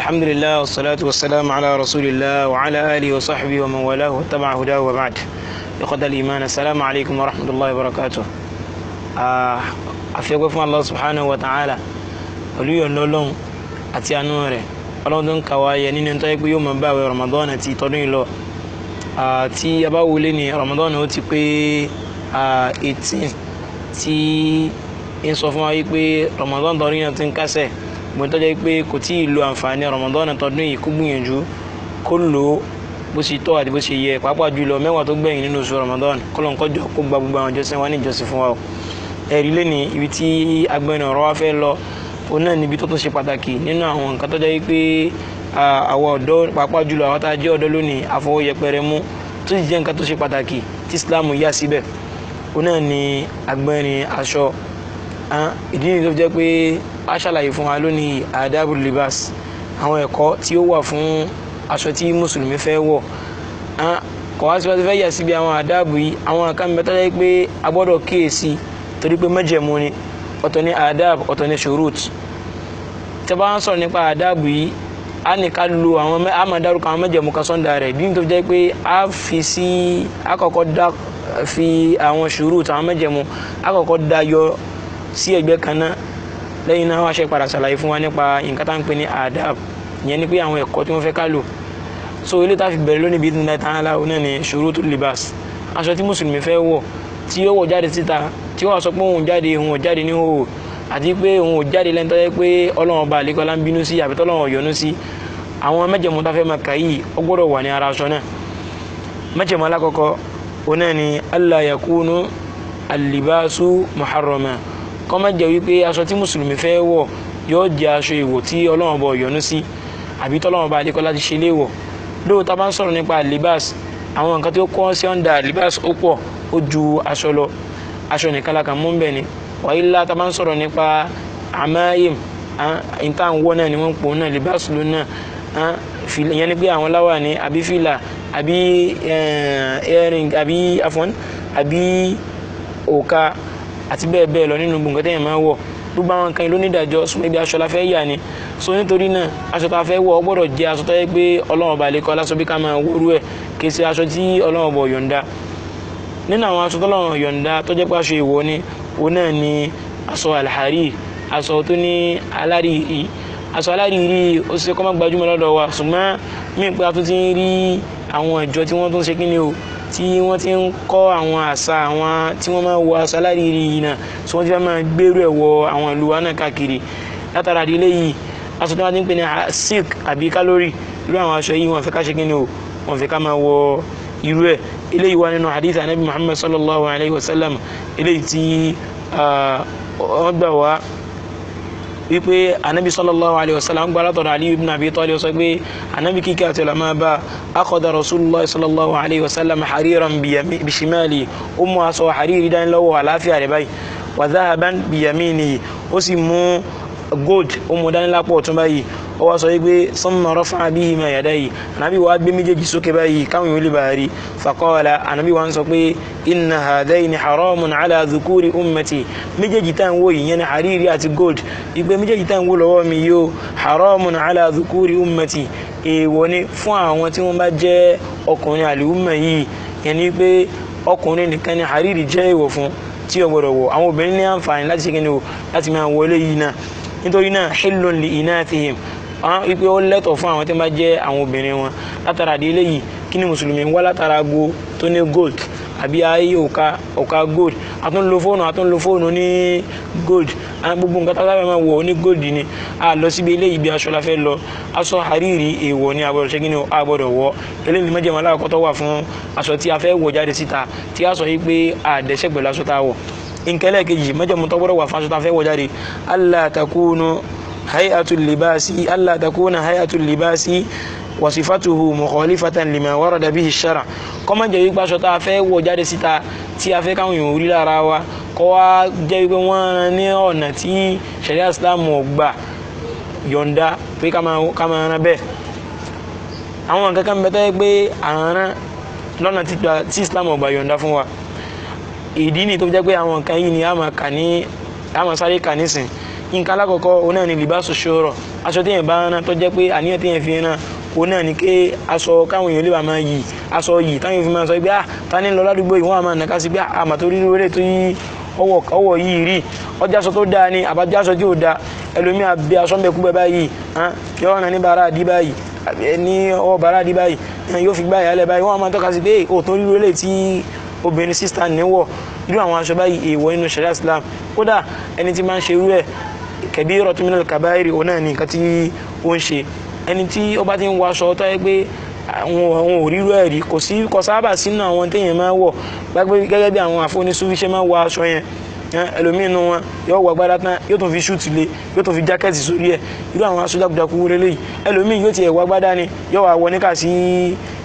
Alhamdulillah wassalatu wassalamu ala rasulillah wa ala alihi wa sahbihi wa man walahu wa tabi'a hudahu wa ba'd. Ikhwatal iman, assalamu alaikum wa rahmatullahi wa barakatuh. Àfẹ́gbẹ́ fún Allah subhanahu wa ta'ala pẹ̀lú ìyọ̀ǹda Ọlọ́run àti àánú rẹ̀. Ọlọ́run tó ń kàwá yẹ nínú tó yẹ pé yóò máa bá àwẹ̀ Ramadan àti ìtọ́dún yìí lọ. Tí a bá wọlé ní Ramadan ó ti pé 18 tí ń sọ fún wa wípé Ramadan tọdún yìí ti ń kásẹ̀. Mo tọ́jú pé kò tí ì lo àǹfààní Ramadan tọdún yìí, kó gbìyànjú kó lò ó bó ṣe tọ́ àti bó ṣe yẹ, pàápàá jùlọ 10 tó gbẹ̀yìn nínú oṣù Ramadan, kọ́lọ́nkọ́jọ́ kó gba gbogbo àwọn ìjọsìn wa ní ìjọsìn fún wa o. Ẹ̀rí lé ní ibi tí agbẹnu ọ̀rọ̀ wa fẹ́ lọ, òun náà níbi tó tún ṣe pàtàkì nínú àwọn nǹkan tó jẹ́ wípé àwọn ọ̀dọ́, pàápàá jùlọ àwọn tá a jẹ́ ọ̀dọ́ lónìí, àfọwọ́ yẹpẹrẹ mú, tó sì jẹ́ nǹkan tó ṣe pàtàkì tí Islam yà síbẹ̀, òun náà ni agbẹrin aṣọ. Ìdí nìyí tó jẹ́ pé a ṣàlàyé fún wa lónìí adabul libas, àwọn ẹ̀kọ́ tí ó wà fún aṣọ tí mùsùlùmí fẹ́ wọ̀. Kò wá sí wá sí fẹ́ yà síbi àwọn àdáàbù yìí, àwọn nǹkan mẹ́ta jẹ́ pé a gbọ́dọ̀ kíyèsí torí pé májẹ̀mú ni. Ọ̀tọ̀ ni adab, ọ̀tọ̀ ni shurut. Tí a bá ń sọ̀rọ̀ nípa àdáàbù yìí, a ní ká lo àwọn, a máa dárúkọ àwọn májẹ̀mú kan sọ́ndà rẹ̀. Bí n tó jẹ́ pé a fi sí, a kọ́kọ́ dá fi àwọn shurut, àwọn májẹ̀mú, a kọ́kọ́ dá yọ sí ẹgbẹ́ kan náà. Lẹ́yìn náà wá ṣe padà ṣàlàyé fún wa nípa nǹkan tá à ń pè ní adab, ìyẹn ni pé àwọn ẹ̀kọ́ tí wọ́n fẹ́ ká lò. So ilé tá a fi bẹ̀rẹ̀ lónìí bí ní ta'ala, òun náà ni shurutul libas, aṣọ tí mùsùlùmí fẹ́ wọ̀, tí ó wọ̀ jáde síta, tí ó wá sọ pé òun jáde, òun ò jáde ní hòhò, àti pé òun ò jáde lẹ́ni tó jẹ́ pé Ọlọ́run ọba àlékọ́lá ń bínú sí àbí tọ́lọ́run ò yọ́nú sí. Àwọn májẹ̀mú tá a fẹ́ máa kà yìí, ó gbọ́dọ̀ wà ní ara aṣọ náà. Májẹ̀mú alákọ̀ọ́kọ́, òun náà ni alla yakunu al-libasu muharrama, kó má jẹ́ wípé aṣọ tí mùsùlùmí fẹ́ wọ̀ yóò jẹ́ aṣọ ìwọ̀ tí Ọlọ́run ọba ò yọ́nú sí àbí tọ́lọ́run ọba àlékọ́lá ti ṣe léèwọ̀. Lóòótọ́ tá a bá ń sọ̀rọ̀ nípa libas, àwọn nǹkan tí ó kọ́ sí ọ̀ndà libas ó pọ̀, ó ju aṣọ lọ. Aṣọ nìkan la kàn mú bẹ́ẹ̀ ni. Wàyí lá tá a bá ń sọ̀rọ̀ nípa amáyìm, ìta ń wọ̀ náà ni wọ́n ń pò náà libas ló náà. Ìyẹn ni pé àwọn láwàní àbí fìlà àbí earring àbí afọ́n àbí òka àti bẹ́ẹ̀ bẹ́ẹ̀ lọ nínú gbogbo nǹkan téèyàn máa ń wọ̀. Gbogbo àwọn nǹkan yìí ló ní ìdájọ́, ṣùgbọ́n ibi aṣọ la fẹ́ yà ni. So nítorí náà aṣọ tá a fẹ́ wọ̀ ó gbọ́dọ̀ jẹ́ aṣọ tó jẹ́ pé Ọlọ́run ọba àlékọ́lá sọ bí ká máa wọ́rú ẹ̀, kì í ṣe aṣọ tí Ọlọ́run ọba ò yọ̀ǹda. Nínú àwọn aṣọ tọ́lọ́run yọ̀ǹda tó jẹ́ pé aṣọ ìwọ̀ ni, òun náà ni aṣọ alharir, aṣọ tó ní alárìírí. Aṣọ alárìírí ó ṣe kó má gbajúmọ̀ lọ́dọ̀ wa, ṣùgbọ́n mí pé a tún ti ń rí àwọn ìjọ tí wọ́n tún ṣe kíni o, tí wọ́n ti ń kọ́ àwọn àṣà àwọn tí wọ́n máa ń wọ aṣọ alárìírí yìí náà, tí wọ́n ti fẹ́ máa gbérú ẹ̀ wọ àwọn ìlú wa náà káàkiri. Látara ìdílé yìí, aṣọ tí wọ́n ti ń pè ní silk àbí calorie, irú àwọn aṣọ yìí wọ́n fẹ́ ká ṣe kíni o, wọ́n fẹ́ ká máa wọ irú ẹ̀. Eléyìí wà nínú hadith anabi Muhammad sallallahu alayhi wa sallam, eléyìí tí wọ́n gbà wá wípé anabi sallallahu alayhi wa sallam gba látọ̀dọ̀ Ali ibn Abi Talib sọ pé anabi kíkẹ́ àti ọ̀làmá bá akhadha rasulullah sallallahu alayhi wa sallam hariran bishimali, ó mú aṣọ hariri dání lọ́wọ́ àlàáfíà rẹ̀ báyìí, wa dhahaban biyaminihi, ó sì mú gold ó mú dání lápò ọ̀tún báyìí. Ó wá sọ wípé summa rafa'a bihima yadayhi, anabi wá gbé méjèèjì sókè báyìí káwọn yóò lè bá rí. Faqala, anabi wá ń sọ pé inna hadayni haramun ala dhukuri ummati, méjèèjì tá ń wò yìí yẹn ni hariri àti gold, ìgbé méjèèjì tá ń wò lọ́wọ́ mi yóò haramun ala dhukuri ummati, èèwọ̀ ni fún àwọn tí wọ́n bá jẹ́ ọkùnrin àlùmọ̀ yìí. Yẹn ni pé ọkùnrin nìkan ni hariri jẹ́ èèwọ̀ fún tí ó gbọ́dọ̀ wọ̀. Àwọn obìnrin ní àǹfààní láti ṣe kíni o, láti máa wọlé yìí náà. Nítorí náà hillun li inathihim, wípé ó lẹ́tọ̀ fún àwọn tí wọ́n bá jẹ́ àwọn obìnrin wọn. Látara ìdílé yìí, kí ni mùsùlùmí ń wá látara ago tó ní gold àbí ayé òka gold? A tún lo fóònù, a tún lo fóònù ní gold, gbogbo nǹkan tá a fẹ́ máa wọ̀ ní gold ni. A lọ síbi eléyìí, bí aṣọ la fẹ́ lọ. Aṣọ hariri èèwọ̀ ni, a gbọ́dọ̀ ṣe kí ni o, a gbọ́dọ̀ wọ̀. Eléyìí ni májẹ̀mú alákọ̀ọ́kọ́ tó wà fún aṣọ tí a fẹ́ wọ̀ jáde síta, tí a sọ yìí pé a dẹ́ṣẹ̀ pẹ̀lú aṣọ tá a wọ̀. Nǹkan ẹlẹ́ẹ̀kejì, májẹ̀mú tó gbọ́dọ̀ wà fún aṣọ tá a fẹ́ wọ̀ jáde, alla takunu hay'atul libasi, alla takuna hay'atul libasi wasifatuhu mukhalifatan lima warada bihi ash-shara'. Kó má jẹ́ wípé aṣọ tá a fẹ́ wọ̀ jáde síta tí a fẹ́ káwọn èèyàn rí lára wa, kó wá jẹ́ wípé wọ́n rán ní ọ̀nà tí sharia Islam ò gbà yọ̀ǹda pé ká máa rán bẹ́ẹ̀. Àwọn nǹkan kan bẹ tó jẹ́ pé à ń rán lọ́nà tí Islam ò gbà yọ̀ǹda fún wa. Ìdí ni tó jẹ́ pé àwọn nǹkan yìí ni a máa kà ní, a máa sáré kà nísìn. Nǹkan alákọ̀ọ́kọ́ òun náà ni libasu shuhra, aṣọ téèyàn bá rán tó jẹ́ pé àníyàn téèyàn fi rán òun náà ni pé aṣọ káwọn èèyàn lè bá máa yìí, aṣọ yìí táwọn èèyàn fi máa sọ pé ah ta ni ń lọ ládùúgbò yìí, wọ́n á máa nàka sí pé àmà tó rí lórí tó yí ọwọ́ yìí rí, ọjà aṣọ tó dáa ni àbájá aṣọ tí ò dáa. Ẹlòmíì àbí aṣọ ń bẹ kú bẹ báyìí, yóò rán ní bàrà àdí báyìí, ní ọwọ́ bàrà àdí báyìí, yóò fi gbá ìyálẹ̀ báyìí, wọ́n á máa tọ́ka sí pé òtún rí lórí tí obìnrin sísá níwọ̀. Irú àwọn aṣọ báyìí èèwọ̀ nínú ṣẹ̀ríà Islam. Kódà ẹni tí máa ń ṣe irú ẹ̀ kabiratun minal kabairi, òun náà ní nǹkan tí ó ń ṣe. Ẹni tí ó bá ti ń wọ aṣọ tó yẹ pé àwọn ò rírú ẹ̀ rí, kò sí kò sábà sínú àwọn téèyàn máa ń wọ̀ gẹ́gẹ́ bí àwọn àfọnísúfí ṣe máa ń wọ aṣọ yẹn. Ẹlòmíín nu wọn yóò wọ agbádá tán, yóò tún fi ṣúùtì lé, yóò tún fi jákẹ́ẹ̀tì sórí ẹ̀. Irú àwọn aṣọ jákujáku wo leléyìí? Ẹlòmíín yóò tiẹ̀ wọ agbádá ni, yóò wá wọ níkà sí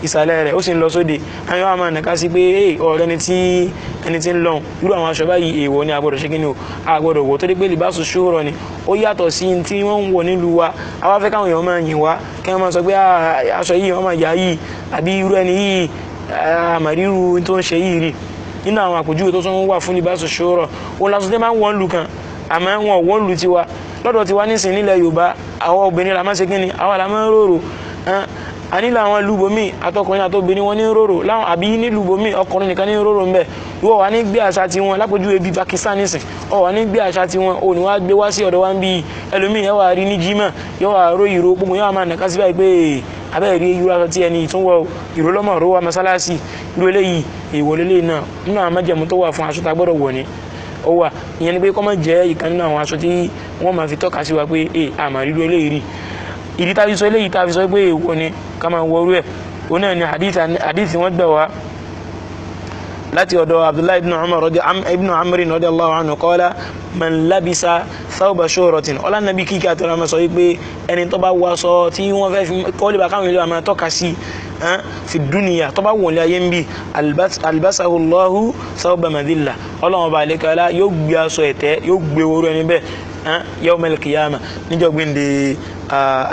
ìsàlẹ̀ rẹ̀, ó sì ń lọ sóde, àwọn yóò máa nàka sí pé ọ̀rẹ́ ni tí ẹni tí ń lọ. Irú àwọn aṣọ báyìí èèwọ̀ ni, a gbọ́dọ̀ ṣe kí ni o, a gbọ́dọ̀ wọ̀, torí pé libasu shuhra ni, ó yàtọ̀ sí tí wọ́n ń wọ̀ nílùú wa. Àwa fẹ́ káwọn èèyàn máa yìn wá, kí wọ́n máa sọ pé aṣọ yìí wọ́n máa yà yìí, àbí irú ẹni yìí àmàrírú tó ń ṣe yìí rí. Nínú àwọn àpèjúwe tó tún wà fún libasu shuhra, òun lásán tẹ́ máa ń wọ́n lù kan, àmọ́ wọn ò wọ́n lù tiwa. Lọ́dọ̀ tiwa nísìnyí nílẹ̀ Yorùbá, àwọn obìnrin la máa ń ṣe kí ni, àwa la máa ń rorò. A nílò àwọn ìlú bòmíì, àtọkùnrin àtobìnrin wọn ní rorò láwọn, àbí nílùú bòmíì ọkùnrin nìkan ní rorò ńbẹ. Ìwọ wà ní gbé àṣà tiwọn, lápèjúwe bíi Pakistan nísìn, ọ wà ní gbé àṣà tiwọn, ò ní wá gbé wá sí ọ̀dọ̀ wa ń bí. Ẹlòmíì yẹn wà rí ní jímọ̀, yóò wà ró ìró gbogbo, yóò wà máa nàka sí báyìí pé abẹ́rẹ́ rí irú aṣọ tí ẹni ìtúnwọ̀ ìró lọ́mọ̀ ró wa mọ́sálásì. Irú eléyìí èèwọ̀ lélẹ́yìí náà. Nínú àwọn májẹ̀mú tó wà fún aṣọ tá a gbọ́dọ̀ wọ̀ ni ó wà, ìyẹn ni pé kó má jẹ́ ìkan nínú àwọn aṣọ tí wọ́n máa fi tọ́ka sí wa pé àmà ríru eléyìí rí. Ìdí tá a fi sọ eléyìí, tá a fi sọ pé èèwọ̀ ni ká máa wọ orú ẹ̀, òun náà ni hadith wọ́n gbà wá láti ọ̀dọ̀ Abdullahi ibn Umar ibn Amrin radiyallahu anhu qala man labisa thawba shuhratin. Ọlá nàbí kíkẹ́ àti ọ̀rọ̀ sọ wípé ẹni tó bá wọ aṣọ tí wọ́n fẹ́ fi kọ́lé bá káwọn ìlú àmọ́ tọ́ka sí fi dúnìyà, tó bá wọ̀lé ayé ń bí, albasahu Allahu thawba madilla, Ọlọ́run ọba àlekọ́lá yóò gbé aṣọ ẹ̀tẹ́, yóò gbé orú ẹni bẹ́ẹ̀ yawm al-qiyamah, níjọ́ gbéǹde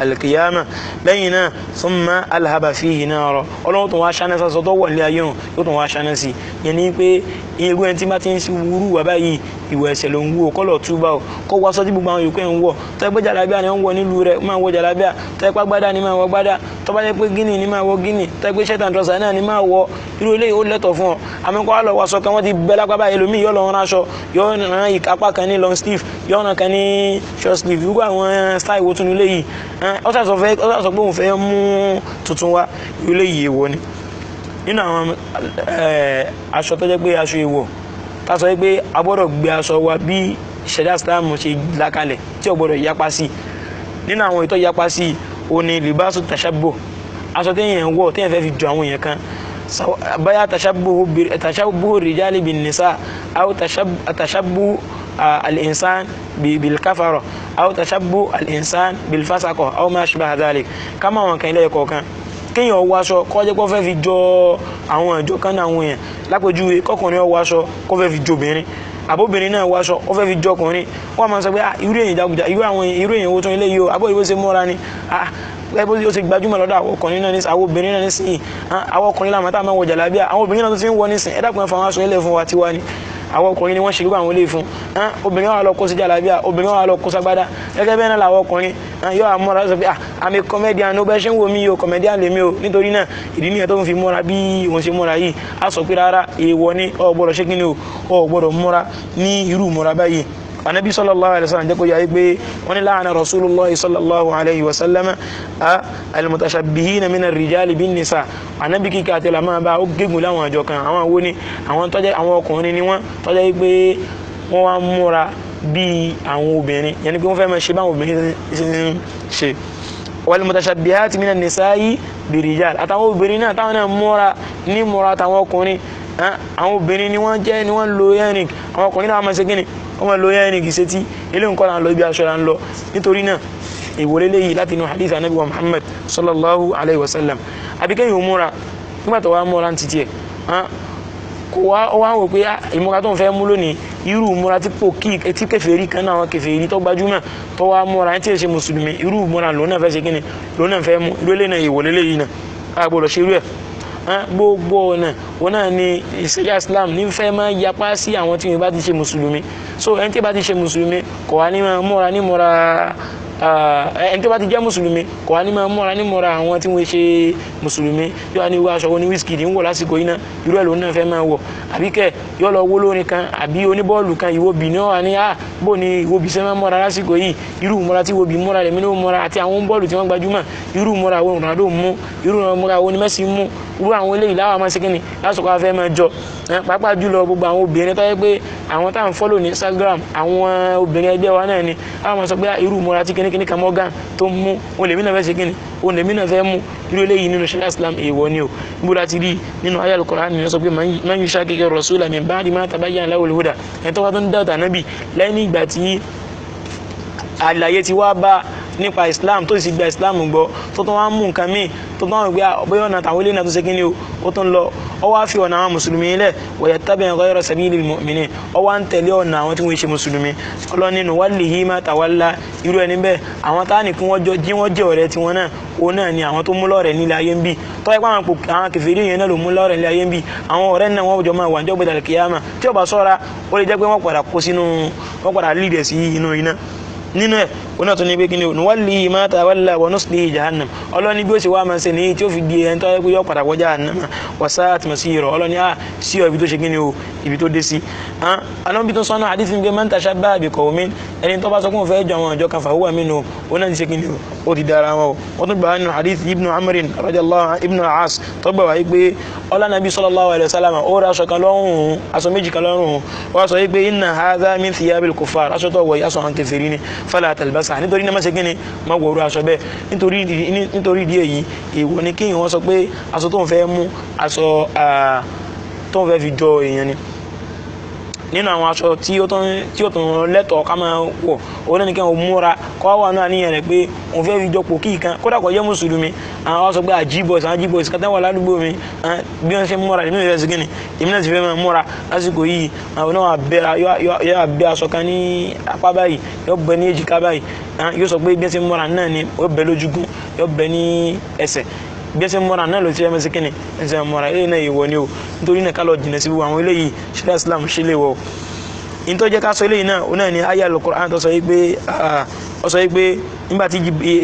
al-qiyamah. Lẹ́yìn náà thumma alhaba fihi nara, Ọlọ́run tó wá ṣáná sásọ tó wọ̀lé ayé hàn, yóò tó wá ṣáná sí. Yẹn ni pé irú ẹni tí bá ti ń wúrú wà báyìí, ìwà ẹ̀ṣẹ̀ ló ń wú o, kọ́ lọ túbà o, kó wọ aṣọ tí gbogbo àwọn yòókù ẹ̀ ń wọ̀. Tó yẹ pé jàlábíà ni ó ń wọ nílùú rẹ̀, máa wọ jàlábíà. Tó yẹ pé agbádá ni máa wọ gbádá. Tó bá jẹ́ pé gíní ni máa wọ gíní. Tó yẹ pé shirt and trouser náà ni máa wọ. Irú eléyìí ó lẹ́tọ̀ fún ọ. Àmọ́ kó wá lọ wọ aṣọ kan, wọ́n ti bẹ́ lápá báyìí, ẹlòmíì yóò lọ rán aṣọ, yóò rán apá kan ní long sleeve, yóò rán kan ní short sleeve. Irú àwọn style wo tún ní eléyìí? Ó sà sọ pé òun fẹ́ mú tuntun wá. Irú eléyìí èèwọ̀ ni. Nínú àwọn aṣọ tó jẹ́ pé aṣọ èèwọ̀, tá sọ pé a gbọ́dọ̀ gbé aṣọ wa bí ṣẹ̀ríà Islam ṣe là kalẹ̀, tí ò gbọ́dọ̀ yapa sí. Nínú àwọn ètò yapa sí, òun ni libasu tashabbuh, aṣọ téèyàn ń wọ̀ téèyàn fẹ́ fi jọ àwọn èèyàn kan, báyà tashabbuh rijali bin nisa, aw tashabbuh al-insan bil kafara, aw tashabbuh al-insan bil fasaqa, aw ma ashbaha dhalik. Ká máa wọn kan ilé ẹ̀kọ́ kan, kéèyàn wọ aṣọ kó jẹ́ pé ó fẹ́ fi jọ àwọn ìjọ kan náà àwọn èèyàn. Lápèjúwe, kọkùnrin ó wọ aṣọ kó fẹ́ fi jọ obìnrin, àbóbìnrin náà wọ aṣọ ó fẹ́ fi jọ ọkùnrin. Wọ́n máa sọ pé irú èèyàn jagunjà, irú àwọn irú èèyàn wo tún ilé yìí o, àbó ìwé ṣe múra ni, bó ṣe gbajúmọ̀ lọ́dọ̀ àwọn ọkùnrin náà nísìn, àwọn obìnrin náà nísìn, àwọn ọkùnrin làwọn táwọn máa wọ jàlábíà, àwọn obìnrin náà tó ti ń wọ nísìn. Ẹ dákun, ẹ fa àwọn aṣọ ilé fún wa tiwa ni. Àwọn ọkùnrin ni wọ́n ṣe gbogbo àwọn ilé fún. Obìnrin wa lọ kó sí jàlábíà, obìnrin wa lọ kó ságbádá. Gẹ́gẹ́ bẹ́ẹ̀ náà làwọn ọkùnrin yóò àmúra sọ pé àmì comedian ló bẹ́ ṣe ń wo mí o, comedian lèmi o. Nítorí náà ìdí nìyẹn tó ń fi múra bí òun ṣe múra yìí. A sọ pé rárá, èèwọ̀ ni, o gbọ́dọ̀ ṣe kíni o, o gbọ́dọ̀ múra ní irú múra báyìí. Anabi sallallahu alayhi wa sallam jẹ́ kó yà pé wọ́n ní láàánà rasulullah sallallahu alayhi wa sallam al-mutashabbihina min ar-rijali bin nisa. Anabi kíkà àti ọ̀làmọ́ bá ó gégùn láwọn àjọ kan, àwọn wo ni? Àwọn tó jẹ́ àwọn ọkùnrin ni wọ́n tó jẹ́ pé wọ́n wá múra bí àwọn obìnrin, yẹn ni pé wọ́n fẹ́ máa ṣe báwọn obìnrin ṣe ń ṣe. Wal mutashabbihati min an-nisa'i bir-rijal, àtàwọn obìnrin náà táwọn náà múra ní múra àtàwọn ọkùnrin. Àwọn obìnrin ni wọ́n jẹ́ ni wọ́n lo earring, àwọn ọkùnrin náà máa ṣe kíni, wọ́n máa lo earring sétí. Ilé nǹkan là ń lọ, ibi aṣọ là ń lọ. Nítorí náà ìwọlé léyìí láti inú hadith anabi wa Muhammad sallallahu alayhi wa sallam. Àbí kéèyàn ó múra nígbà tó wá múra títí ẹ̀, kò wá ó wá wò pé ìmúra tó ń fẹ́ mú lónìí, irú ìmúra tí kò kí etí kèfèrí kan náà, àwọn kèfèrí tó gbajúmọ̀ tó wá múra ẹni tí ì ṣe mùsùlùmí, irú ìmúra lòun náà fẹ́ ṣe kíni, lòun náà fẹ́ mú. Irú eléyìí náà ìwọlé léyìí náà, a gbọ́dọ̀ ṣe irú ẹ̀. Gbogbo ọ̀nà òun náà ni ìṣẹ̀ríà Islam ní fẹ́ máa yapa sí àwọn tí wọ́n bá ti ṣe mùsùlùmí. So ẹni tí bá ti ṣe mùsùlùmí kò wá ní máa múra ní múra, ẹni tí bá ti jẹ́ mùsùlùmí kò wá ní máa múra ní múra àwọn tí wọ́n ṣe mùsùlùmí. Yóò wá ní irú aṣọ wo ni Wizkid ń wọ̀ lásìkò yìí náà, irú ẹ̀ lòun náà fẹ́ máa wọ̀, àbí kẹ̀ yóò lọ wó lórin kan àbí oníbọ́ọ̀lù kan Iwobi ní wà ní bó ni Iwobi ṣe máa múra lásìkò yìí, irú múra tí Iwobi múra lèmi ló múra, àti àwọn bọ́ọ̀lù tí wọ́n gbajúmọ̀, irú múra wo Ronaldo mú, irú múra wo ni Messi mú, irú àwọn eléyìí láwọn máa ṣe kíni lásìkò afẹ́ máa jọ. Pàápàá jùlọ gbogbo àwọn obìnrin tó yẹ pé àwọn táwọn fọ́lò ní Instagram, àwọn obìnrin ẹgbẹ́ wa náà ni àwọn máa sọ pé irú múra tí kíní kíní kan Morgan tó mú òun lèmi náà fẹ́ ṣe kíni, òun lèmi náà fẹ́ mú. Irú eléyìí nínú ṣẹ̀ríà Islam èèwọ̀ ni o. Níbo la ti rí nínú ayé Al-Qur'an ni wọ́n sọ pé man yushaqiqi rasula min ba'di ma tabayyana lahul huda, ẹni tó bá tó ń dáwọ́tà nábì lẹ́yìn ìgbà tí àlàyé ti wá bá nípa Islam tó sì gba Islam gbọ́, tó tún wá mú nǹkan míì, tó tún wá gbé bóyá ọ̀nà àtàwọn ilé náà tó ṣe kí ni o, ó tún lọ ó wá fi ọ̀nà àwọn mùsùlùmí lẹ̀, wa yattabi' ghayra sabilil mu'minin, ó wá ń tẹ̀lé ọ̀nà àwọn tí wọ́n ṣe mùsùlùmí. Ọlọ́ni nuwallihi ma tawalla, irú ẹni bẹ́ẹ̀ àwọn táà ní kí wọ́n jọ jí wọ́n jẹ́ ọ̀rẹ́ tiwọn náà, òun náà ni àwọn tó mú lọ́rẹ̀ nílé ayé ń bì. Tó yẹ pé àwọn kèfèrí yẹn náà ló mú lọ́rẹ̀ nílé ayé ń bì, àwọn ọ̀rẹ́ náà wọ́n jọ máa wà ní ọgbẹ́dàlẹ̀ kíyámà. Tí ó bá sọ́ra ó lè jẹ́ pé wọ́n padà kó sínú, wọ́n padà lídẹ̀ sí inú iná. Nínú ẹ̀ òun náà tún ní pé kí ni o, nuwallihi ma tawalla wa nuslihi jahannam, ọlọ́ni bí ó ṣe wá máa ṣe nìyí tí ó fi di ẹni tó yẹ pé yọ padà wọ jahannam, wa sa'at masira, ọlọ́ni á sí ọ ibi tó ṣe kí ni o, ibi tó dé sí. Ànábì tó sọ́nà àdìsí ní pé man tashabbaha bi qawmin, ẹni tó bá sọ pé òun fẹ́ jọ àwọn ìjọ kan fahuwa minhum, òun náà ti ṣe kí ni o, ó ti dára wọn o. Wọ́n tún gbà nínú hadith Ibn Amrin radiyallahu Ibn al-As tó gbà wáyé pé ọlá nàbí sallallahu alayhi wa sallam ó ra aṣọ kan lọ́rùn, aṣọ méjì kan lọ́rùn, wọ́n sọ wípé inna hadha min thiyabil kuffar, aṣọ tó wọ̀ yìí aṣọ àwọn kèfèrí ni, fala talbasa, nítorí náà má ṣe kíni má wọ̀rọ̀ aṣọ bẹ́ẹ̀. Nítorí ìdí èyí èèwọ̀ ni kéèyàn wọ́n sọ pé aṣọ tó ń fẹ́ mú aṣọ tó ń fẹ́ fi jọ èèyàn ni. Nínú àwọn aṣọ tí ó tún lẹ́tọ̀ọ́ ká máa wọ̀, òun náà ni kí wọ́n múra kọ́ wà náà níyàn rẹ̀ pé òun fẹ́ fi jọ pòkì kan, kódà kó jẹ́ mùsùlùmí. Àwọn wá sọ pé àjíbọ̀s, àwọn àjíbọ̀s kan táwọn ládùúgbò mi bí wọ́n ṣe múra èmi náà fẹ́ sí kíni, èmi náà ti fẹ́ máa múra lásìkò yìí. Àwọn náà yóò bẹ́ aṣọ kan ní apá báyìí, yóò bẹ́ ní èjìká báyìí, yóò sọ pé bí wọ́n ṣe múra náà ni, yóò bẹ́ lójúgún, yóò bẹ́ ní ẹsẹ̀, bí wọ́n ṣe múra náà ló ti fẹ́ máa sí kíni, ẹsẹ̀ múra. Eléyìí náà èèwọ̀ ni o. Nítorí náà ká lọ jìnnà sí gbogbo àwọn eléyìí, ṣẹ̀ríà Islam ṣe lè wọ̀. In tó jẹ́ ká sọ eléyìí náà, òun náà ni aya Al-Qur'an tó sọ yìí pé ó sọ yìí pé nígbà tí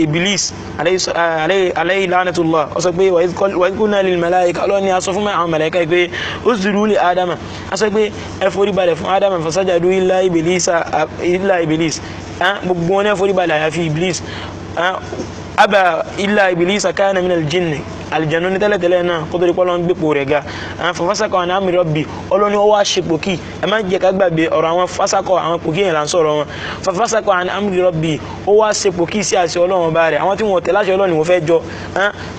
Iblis alayhi la'natullah ó sọ pé wa idh qulna lil malaika, Ọlọ́run ni a sọ fún àwọn màláíkà yìí pé usjudu li Adama, a sọ pé ẹ forí balẹ̀ fún Adama, fasajadu illa Iblis, gbogbo wọn ẹ forí balẹ̀ àyàfi Iblis. Aba illa Iblisa kana minal jinni, àlìjànú ní tẹ́lẹ̀tẹ́lẹ̀ náà kó tó di pé Ọlọ́run gbépò rẹ̀ ga. Fafasakọ̀ àná àmì rọ́bì, Ọlọ́run ó wá ṣe pòkì. Ẹ má jẹ́ ká gbàgbé ọ̀rọ̀ àwọn fásakọ̀, àwọn pòkì yẹn là ń sọ̀rọ̀ wọn. Fafasakọ̀ àná àmì rọ́bì, ó wá ṣe pòkì sí àṣẹ Ọlọ́run ọba rẹ̀. Àwọn tí wọ́n tẹ̀ láṣẹ Ọlọ́run ni wọ́n fẹ́ jọ,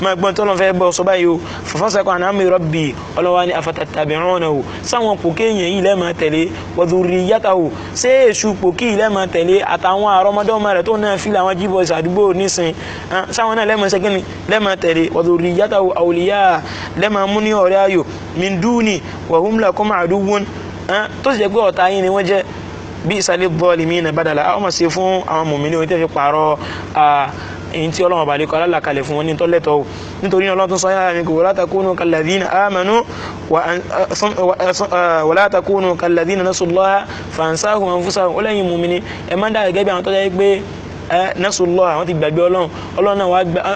máa gbọ́n tí Ọlọ́run fẹ́ bọ́ sọ báyìí o. Fafasakọ̀ àná àmì rọ́bì, Ọlọ́run wa ní afatattabi'unahu, sáwọn pòkì yẹn yìí lẹ́ẹ̀ máa tẹ̀lé, wa dhurriyyatahu, ṣé èṣù pòkì yìí lẹ́ẹ̀ máa tẹ̀lé àtàwọn àrọ́mọdọ́mọ rẹ̀ tó náà fi làwọn jíbọ̀sì àdúgbò nísìn, sáwọn náà lẹ́ẹ̀ máa ṣe kíni lẹ́ẹ̀ máa tẹ̀lé, wa dhurriyyatahu awliya, lẹ́ẹ̀ mú ní ọ̀rẹ́ ayò, min duni wa hum lakum aduwwun, tó sì jẹ́ pé ọ̀tá yín ni wọ́n jẹ́. Bi'sa lidh-dhalimina badala, àwọn máa ṣe fún àwọn mùmínì oní tẹ́ fi pààrọ̀ èyí tí Ọlọ́run ọba lè kọ́ alákàlẹ̀ fún wọn ní tọ́lẹ̀tọ̀ o. Nítorí Ọlọ́run tún sọ yára mi kò wala takunu kalladhina amanu wala takunu kalladhina nasullaha fansahum anfusahum. Ó lẹ́yìn mùmínì ẹ má dà gẹ́gẹ́ bí àwọn tó jẹ́ pé nasullah, àwọn ti gbàgbé Ọlọ́run, Ọlọ́run náà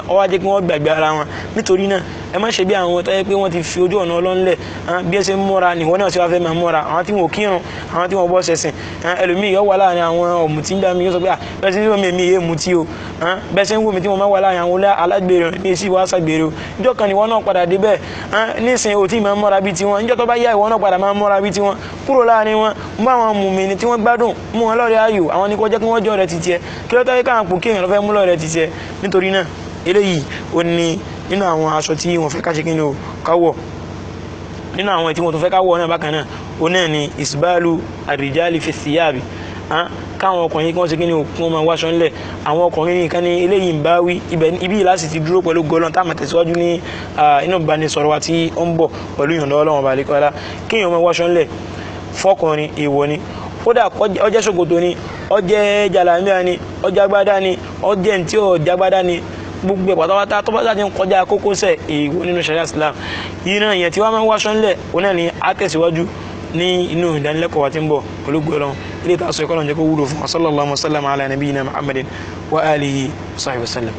wá jẹ́ kí wọ́n gbàgbé ara wọn. Nítorí náà ẹ má ṣe bí àwọn tó yẹ pé wọ́n ti fi ojú ọ̀nà Ọlọ́run lẹ̀, bí ẹ ṣe ń múra nìwọ náà ṣe wá fẹ́ máa múra. Àwọn tí wọn ò kírun, àwọn tí wọn bọ́ ṣẹ̀sìn, ẹlòmíì yóò wà láàrin àwọn ọ̀mùtí ń dá mi, yóò sọ pé bẹ́ẹ̀ ṣe ń wò mí èmi yé mutí o, bẹ́ẹ̀ ṣe ń wò mí tí mo máa wà láàrin àwọn alágbèrè mi sì wá ṣàgbèrè o. Níjọ́ kan ìwọ náà padà débẹ̀, nísìnyí ò tí ì máa múra bí tiwọn, níjọ́ tó bá yá ìwọ náà padà máa múra bí tiwọn. Kúrò láàrin wọn, mú àwọn mùmínì tí wọ́n gbádùn, mú wọn lọ́rẹ̀ ayò, àwọn ni kò jẹ́ kí wọ́n jọ rẹ̀ titi ẹ. Kí ló tọ́ káwọn pòkí èèyàn ló fẹ́ mú lọ́rẹ̀ titi ẹ? Nítorí náà eléyìí ó ní nínú àwọn aṣọ tí wọ́n fẹ́ ká ṣe kí ni o ká wọ̀. Nínú àwọn tí wọ́n tó fẹ́ ká wọ̀ náà bákan náà, ó náà ni isbalu àrìjálì fi thiyabi, káwọn ọkùnrin kí wọ́n ṣe kí ni o kí wọ́n máa wáṣọ ńlẹ̀. Àwọn ọkùnrin nìkan ni eléyìí ń bá wí, ibi yìí láti ti dúró pẹ̀lú gọlọ́n táwọn tẹ̀síwájú ní inú ìbánisọ̀rọ̀ wa tí ó ń bọ̀ pẹ̀lú ìyọ̀ǹda Ọlọ́run ọba àlekọ́lá. Kéèyàn máa wáṣọ ńlẹ̀ fọkùnrin èèwọ̀ ni, kódà ó jẹ́ ṣòkòtò ni, ó jẹ́ jàlámíà ni, ó jẹ́ agbádá ni, ó jẹ́ ntí ó jẹ́ agbádá ni, Gbogbo ẹ̀ pátápátá tó bá jáde ń kọjá kókósẹ̀ èèwọ̀ nínú sharia Islam yìí náà yẹn tí wọ́n máa ń wáṣọ ńlẹ̀ òun náà ni á tẹ̀síwájú ní inú ìdánilẹ́kọ̀ọ́ wa tí ń bọ̀ pẹ̀lú gbọ́dọ̀ ilé ìta sọ ìkọlọ̀ jẹ́ kó wúlò fún wa. Sallallahu wa sallam ala nabiyyina Muhammadin wa alihi wa sahbihi wa sallam.